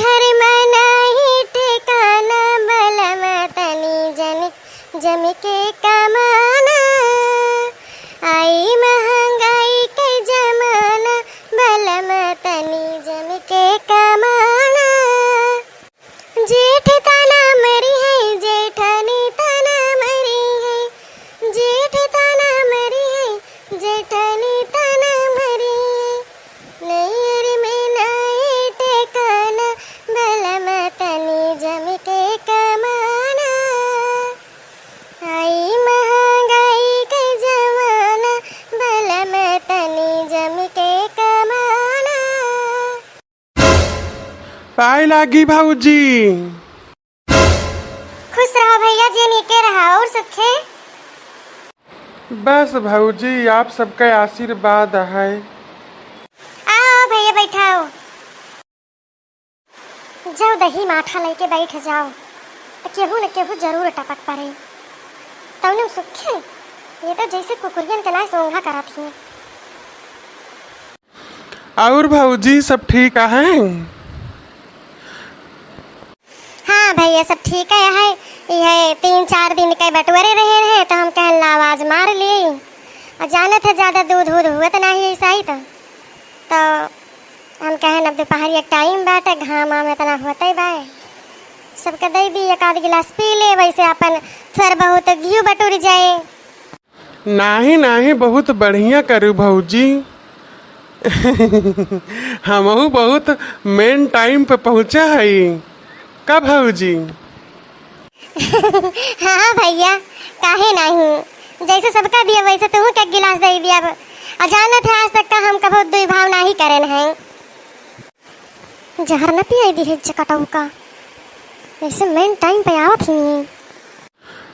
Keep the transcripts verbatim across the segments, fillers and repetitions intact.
हर मनाही ठिकाना बलम तनी जन जम के कमाना। आई महंगाई के जमाना बलम तनी जम के कमाना। जेठ तना मरी है, जेठानी तना मरी है, जेठ तना मरी है, जेठानी तना मरी है। नैहर में नाए ठिकाना, बलम तनी जम के कमाना। आई महंगाई के जमाना, बलम तनी जम के कमाना। पाए लागी भौजी। खुश रहो भैया, जियन एके रहा। और सुखे? बस भौजी, आप सबका आशीर्वाद है। आओ भैया, बैठाओ। जाओ, दही माठा लेके बैठ जाओ, तो केहू न केहू जरूर टपक पड़े। तौने सुखे, ये तो जैसे कुकुरियन के नाई सोंघा करत ही। और भौजी, सब ठीक है? हाँ भैया, सब ठीक है। है, ये तीन चार दिन के बटोरे रहे हैं, तो हम कहन लाओ आज मार ली। और जानत है, ज्यादा दूध वूध हुआ तो नहीं ऐसा ही तो, तो हम कहन अब दोपहरिया टाइम बाटे, घाम आम इतना होते बाय, सबके दे दी, एक आध गिलास पी ले, वैसे अपन थोड़ा बहुत घी बटुर जाए। नाही, नाही, बहुत बढ़िया करू भौजी। हमहू बहुत मेन टाइम पे पहुँचा हई का भौजी? हाँ, हाँ भैया, काहे नाही? जैसे सबका दिया वैसे तुहू के एक गिलास दे दिया। आ जानत है, आज तक का हम कभो दुई भाव नाही करेन हैं। जहर न पियाई दी है चकटऊ का, जैसे मेन टाइम पे आवत ही।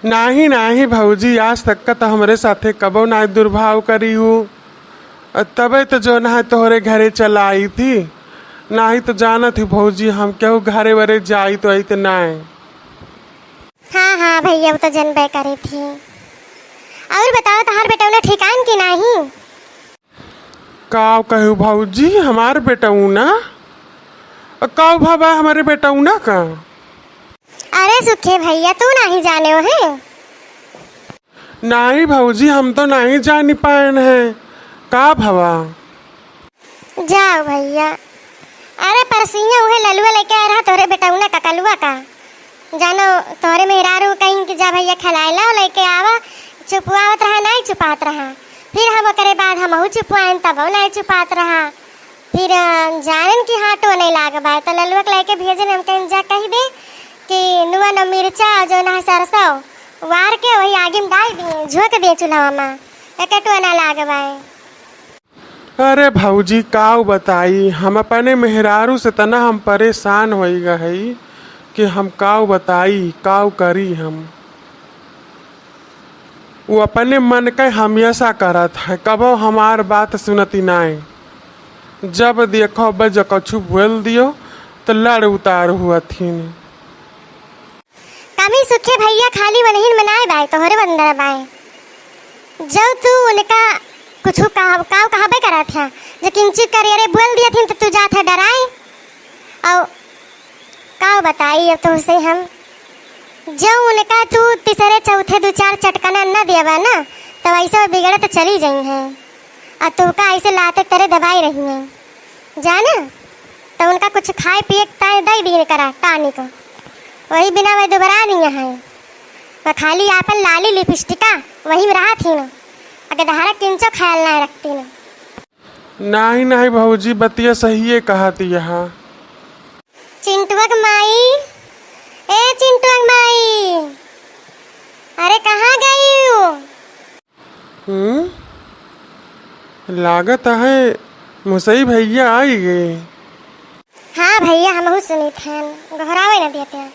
नाही, नाही भौजी, आज तक का तो हमरे साथे कबो नाही दुर्भाव करी हूँ। तबे तो जो ना है तोहरे घरे चला आई थी, नाही तो जानत ही भौजी, हम केहू घरे वरे जाई तो आई तो नाही। हाँ, हाँ भैया, वो तो जनबे करे थी। और बताओ, तोहार बेटौना ठिकान की नाही? का कहू भौजी, हमार बेटौना? का भवा हमरे बेटौना का? अरे सुखे भैया, तू नाही जाने हो है? नाही भौजी, हम तो नाही जानी पाएन है। का भवा? जाओ भैया। अरे परसिया उहे ललुआ लेके आए रहा तोहरे बेटौना का कलुआ का। जानो तोहरे मेहरारू कहीं कि जा भैया खिलाए लाओ, लेके आवा, चुपवावत रहा, नाही चुपात रहा। फिर हम ओकरे बाद हमहू चुपवाएन, तबो नाही चुपात रहा। फिर, अ, जानन कि हाँ टोने लाग बाय, तो ललुआ के लेके भेजन, हम कहन जा कह दे कि नुआ न मिर्चा और जो ना सरसों वार के वही आगी में डाल दिए, झोंक दिए चूल्हा में, एके टोना लाग बाय। अरे भौजी, काउ बताई, हम अपने मेहरारू से तना हम परेशान होई गए हई कि हम काउ बताई, काउ करी हम। वो अपने मन के हमेशा करत है, कबो हमार बात सुनती नाय। जब देखो बस जो कछु बोल दियो तो लड़ उतार हुआ थीन। कमी सुखे भैया खाली वनहिन में नाय बाय, तोहरे अंदर बाय। जब तू उनका कुछ कहा, काव कहबे करत है, जो किंची करियरे बोल दिया थीन तो तू जात है डराए। और काव बताई अब तुमसे हम, जो उनका तू तीसरे चौथे दो चार चटकना न देबा ना, तो ऐसे बिगड़े तो चली जाई हैं। और तुमका ऐसे लाते तेरे दबाई रही हैं, जाना? तो उनका कुछ खाए पिए के ताए दे दीन करा टानिक, वही बिना वह दुबरा नहीं है। वह खाली आपन लाली लिपस्टिका वही में रहा थी न, अगर दहारा किंचो ख्याल ना रखती न। नाही, नाही भौजी, बतिया सहिए कहत यहा। चिंटुआ के माई, ए चिंटुआ के माई, अरे कहाँ गई हो? हम्म, लागत है मुसई भैया आई गए। हाँ भैया, हमहू सुनी थेन, गोहरावे न देते हैं।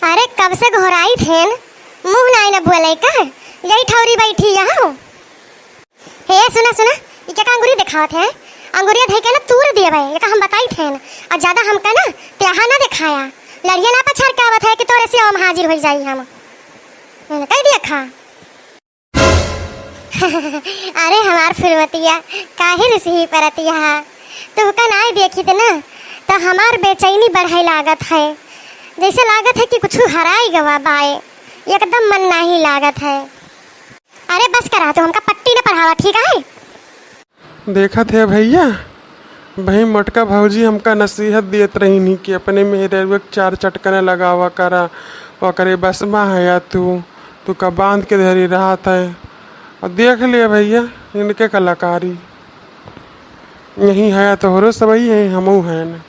अरे कब से गोहराई थेन, मुँह नाई न बोले का, यही ठौरी बैठी यहाँ। हे सुना सुना, ई क्या अंगुरी दिखावत है? अंगुरिया धई के ना तूर दिए भाई, ये का हम बताई थेन। और ज्यादा हमका ना त्याहा ना दिखाया, लड़िया ना पछाड़ के आवत है कि तोरे से हम हाजिर हो जाई हम। मैंने कह दिया खा। अरे हमार फुलमतिया, काहे रिसही परतिया? तुहका नाई देखित ना, त हमार बेचैनी बढ़े लागत है, जैसे लागत है कि कुछ हराई गवा बाय, एकदम मन नाही लागत है। अरे बस करा, तू हमका पट्टी न पढ़ावा, ठीक है? देखत है भैया, वही मोटका भौजी हमका नसीहत देत रही कि अपने मेहररुआ के चार चटकने लगावा करा, ओकरे बस मा हया तू, तू का बांध के धरी रहत है। और देख ले भैया, इनके कलाकारी। यही हया तोहरो सबही है, हमहू हैं।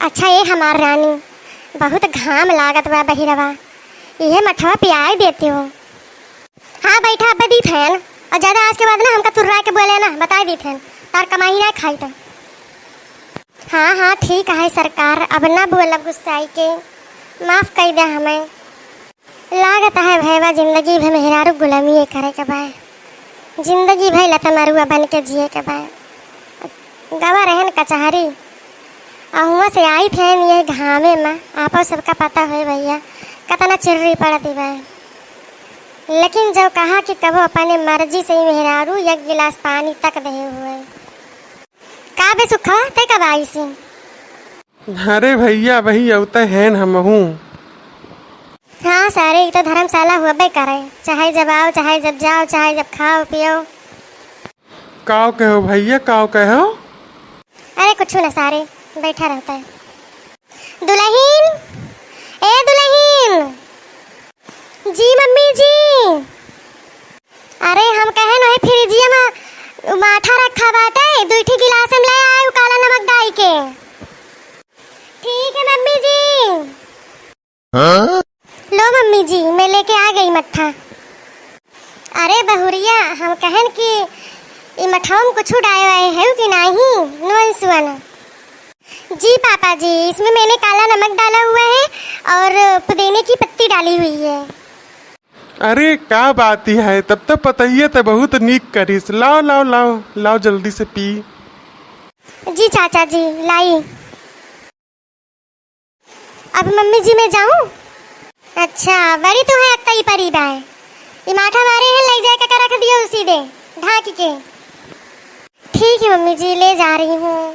अच्छा ए हमार रानी, बहुत घाम लागत बा बहिरवा, इहे मठवा पियाई देते हो। हाँ बैठा, अब्बे दीत हन, और ज्यादा आज के बाद ना हमका तुर्रा के बोले ना, बताई दीत हन, तार कमाई ना खाई त। हाँ हाँ ठीक है सरकार, अब ना बोलब गुस्साई के, माफ कई दे हमें। लागत है भैया, जिंदगी भर मेहरारू गुलामी करे के बा, जिंदगी भर लतमरुआ बन के जिए के बा। गवा रहन कचहरी, आ हुआं से आई थे ये घामे में, आपो सबका पता होए भैया, कतना चिर्री पड़ती बा। लेकिन जब कहा कि कबो अपने मर्जी से ही मेहरारू एक गिलास पानी तक दे हुए। का बे सुखवा, ते कब आई सी? अरे भैया, वही अवते हैं हमहू। हाँ सारे, ई तो धर्मशाला हुआ बे करे, चाहे जब आओ, चाहे जब जाओ, चाहे जब खाओ पियो। काव कहो भैया, काव कहो? अरे कुछ ना सारे, बैठा रहता है। दुलहिन, ए दुलहिन। जी मम्मी जी। अरे हम कहे नहीं, फ्रिजिया में माठा रखा बाटे, दुई ठी गिलास में ले आए, उ काला नमक डाई के। ठीक है मम्मी जी। हाँ? लो मम्मी जी, मैं लेके आ गई मट्ठा। अरे बहुरिया, हम कहन कि ई मठवा में कुछ डाए वाए है कि नाही, नुअन सुअन। जी पापा जी, इसमें मैंने काला नमक डाला हुआ है और पुदीने की पत्ती डाली हुई है। अरे का बात ही है, तब तो पतइया तो बहुत नीक करिस। लाओ लाओ लाओ लाओ, जल्दी से पी। जी चाचा जी, लाई। अब मम्मी जी मैं जाऊँ? अच्छा, बड़ी तुम्हें अक्कई परी बाय। ई माठा मारे हैं, ले जाए के रख दियो उसी दे, ढांक के। ठीक है मम्मी जी, ले जा रही हूँ।